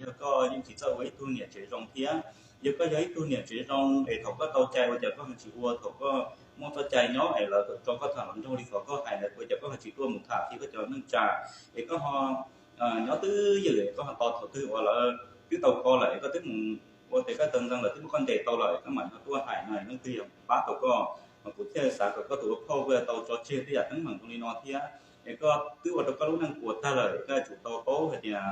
yog koj yeej tsis txawj ua ib tug niam tsev zoo thiab. Yog koj yog ib tug niam tsev zoo es thaum koj tau cai ua cas koj ho tsis ua, thaum koj muaj txoj cai nyob es lawv tso koj tham hluas nraug li qhov koj hais ntawd ua cas koj ho tsis tuaj mus tham thiab koj cov neej tsa, es koj ho nyob twj ywm es koj ho tos thaum twg uas lawv twb tau koj lawm es koj twb mus ua tes koj tau ntxeev lawm twb muab koj ntes tau lawm es koj mam ho tuaj hais no leej twg yog pab tau koj. Mas kuv thiaj xav kom koj tus ua phauj koj yuav tau tso tseg tej yam teeb meem zoo li no thiab. Es koj twb ua rau koj lub neej puas tag lawm es koj yuav tsum tau paub hais tias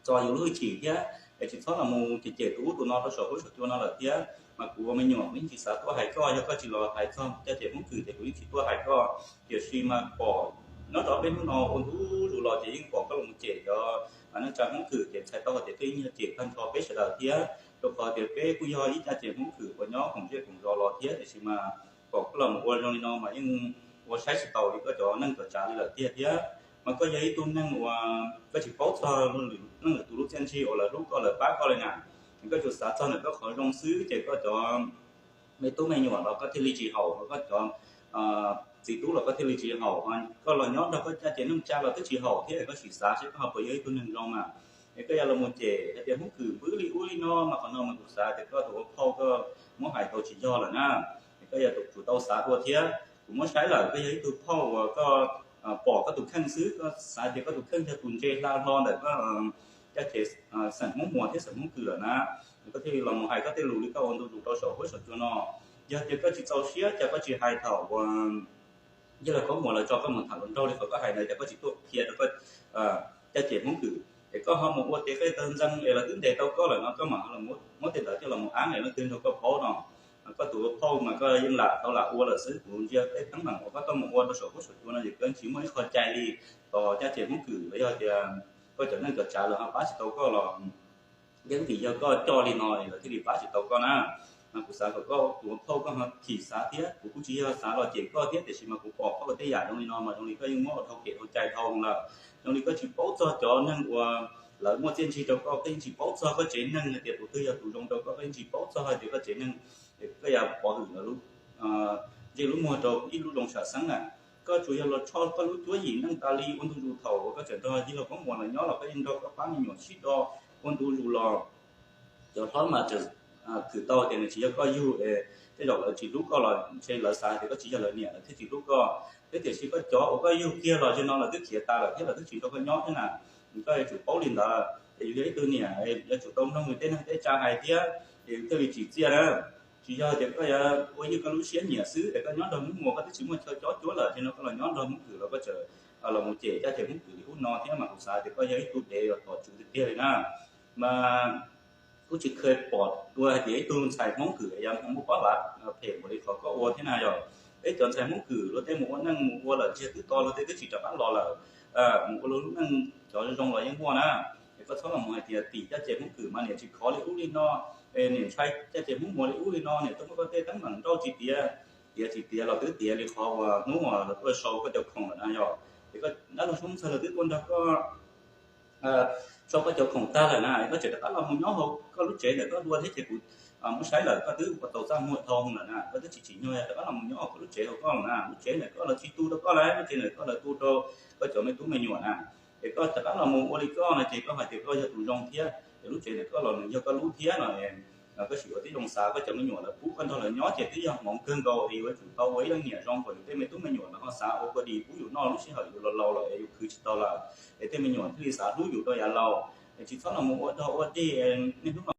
txo yus lub hwj chim thiab es tsis txhob los mus cem cem tus ub tus no rau saum huab saum cua no lawm thiab. Mas kuv ua me nyuam kuv yeej tsis xav tuaj hais koj, yog koj tsis los hais txog caj ces Hmoob Kws ces kuv yeej tsis tuaj hais koj. Tiam sis mas pom nyob rau peb hnub no ua ntu zus los ces yeej pom koj los cem cov neej tsa Hmoob Kws ces txhais tau hais tias koj yeej yog cem tag nrho peb sawv daws thiab, rau qhov tias peb kuj yog ib caj ces Hmoob Kws uas nyob koom zej koom zos los thiab, tiam sis mas pom koj los mus ua zoo li no mas yeej ua saib tsis taus li koj cov neej cov tsav li lawm tiag thiab. Mas koj yog ib tug neeg uas koj tsis paub txog leej lwm tus lub txiaj ntsig uas lawv hlub koj lawv pab koj li na. Koj tsuas xav txog ntawm koj qhov zoo xwb ces koj cov me tub me nyuam los koj thiaj li tsis haum, koj cov txiv tub los koj thiaj li tsis haum. Koj los nyob nrog koj caj ces neej tsa los twb tsis haum thiab, koj sim xav seb koj ho puas yog ib tug neeg zoo mas. Es koj yuav los mus cem hais tias Hmoob Kws pwb li ub li no mas qhov no mas kuv xav tias koj tus ua phauj koj muab hais tau tsis yog lawm na. Es koj yuav tsum tau xav dua thiab. Kuv muab saib lawm koj yog ib tug phauj uas koj pom koj tus kheej xwb, koj xav tias koj tus kheej yog tus ntse hla hlo ntawm koj caj ces xeem Hmoob Muas thiab xeem Hmoob Kws lawm na. Koj thiaj li los mus hais koj tej lus li koj ua ntu zus rau saum huab saum cua no. Yog tias koj tsis txaus siab cas koj tsis hais thaum uas yog los Hmoob Muas lawv tso koj mus tham hluas nraug li qhov koj hais ntawd cas koj tsis tuaj qhia rau koj caj ces Hmoob Kws es koj ho mus ua tes koj tau ntxeev es lawv twb ntes tau koj lawm no koj mam muab tej ntawd coj los mus aab es leej twg nrog koj paub no. Koj tus ua phauj mas koj yeej lam tau lam ua lawm xwb, kuv ntsia tej teeb meem uas koj tau mus ua rau saum huab saum cua no ces koj tsis muaj ib qho cai li tos caj ces Hmoob Kws los yog tias koj cov neej cov tsav lawv ho pab tsis tau koj los yeej vim yog koj coj li no es lawv thiaj li pab tsis tau koj na. Mas kuv xav kom koj tus ua phauj koj ho thim xav thiab, kuv kuj tsis yog xav los cem koj thiab tiam sis mas kuv pom koj ua tej yam zoo li no mas zoo li koj yeej muab ua dhau kev dhau cai dhau lawm. Zoo li koj tsis paub txog cov neeg uas lawv muaj txiaj ntsig rau koj, koj yeej tsis paub txog koj tsev neeg hais tias tus twg yog tus zoo rau koj, koj yeej tsis paub txog hais tias koj tsev neeg koj yuav pov hwm lawv lub ntsej lub muag rau ib lub zoo sam xeeb na. Koj tsuas yog los tsho koj lub cuab yim neej tas li ua ntu zus thaum uas koj tseem nrog yawg laus Hmoob Muas lawv nyob los koj yeej nrog koj pab me nyuam sib do ua ntu zus los. Cov hlob mas tseem khwv tau tias nws tsis yog koj yug, tej zaum lawv tsis hlub koj los ntshe lawv xav tias koj tsis yog lawv niam lawv thiaj tsis hlub koj. Thiab tiam sis koj cov uas koj yug kiag los zaum no lawv twb khiav tas lawm thiab lawv twb tsis nrog koj nyob thiab na. Koj yuav tsum paub li ntawd es yus yog ib tug niam yuav tsum tau mloog yus tej neeg tej tsa hais thiab, es yus thiaj li tsim txiaj na. Tsis yog tias koj yuav ua ywj koj lub siab nyiam xwb es koj nyob nrog Hmoob Muas koj twb tsis muaj chaw cob cuab lawm ces no koj los nyob nrog Hmoob Kws los koj tseem los mus cem caj ces Hmoob Kws li ub no thiab mas kuv xav tias koj yog ib tug dev uas tom tswv tiag tiag li na. Mas kuj tsis kheev pom dua hais tias ib tug ntxhais Hmoob Kws yuav muaj pob lav phem npaum li qhov koj ua thiab na yog. Peb cov ntxhais Hmoob Kws luag tej mus ua neej mus ua lawm ntsiag twb to luag tej twb tsis rov qab los lawm. Mus ua luag lub neej cov zoo los yeej muaj na. Es koj txhob los mus hais tias tim caj ces Hmoob Kws mas niam tsis khov li ub li no, niam ntshai caj ces Hmoob Muas li ub li no, niam tuaj muab koj tej teeb meem nrauj tsis tiav, tiav tsis tiav los twb tiav li qhov uas hnub uas lawv tuaj sau koj cov khoom lawm na yog. Es koj dab laug Soob Ntxawg lawv twb tuaj nrog koj sau koj cov khoom tag lawm na, koj tseem rov qab los mus nyob hauv koj lub tsev ntawm koj dua thiab ces kuv muab saib lawm koj twb ua tau txaj muag dhau lawm na, koj twb tsis tsim nyog rov qab los mus nyob hauv koj lub tsev hauv koj lawm na. Lub tsev ntawm koj lawv tsis tu rau koj lawm, lub tsev ntawm koj lawv tu rau koj cov me tub me nyuam na. Es koj rov qab los mus ua li koj no ces koj hais tias koj yog tus zoo thiab, es lub tsev ntawm koj los nws yog koj lub thiab no. Koj sim ua tib zoo xav, koj cov me nyuam lawv pub koj nrog lawv nyob ces twb yog hmoov kawg nkaus es yuav tsum tau ua ib leej niam zoo kom yus tej me tub me nyuam lawv ho xav ua kua dis pub yus noj lub sij hawm yus laus laus lawm es yus khwv tsis tau lawm, es tej me nyuam thiaj li xav hlub yus rau yav laus. Es tsis txhob los mus ua dog ua dig niaj hnub no.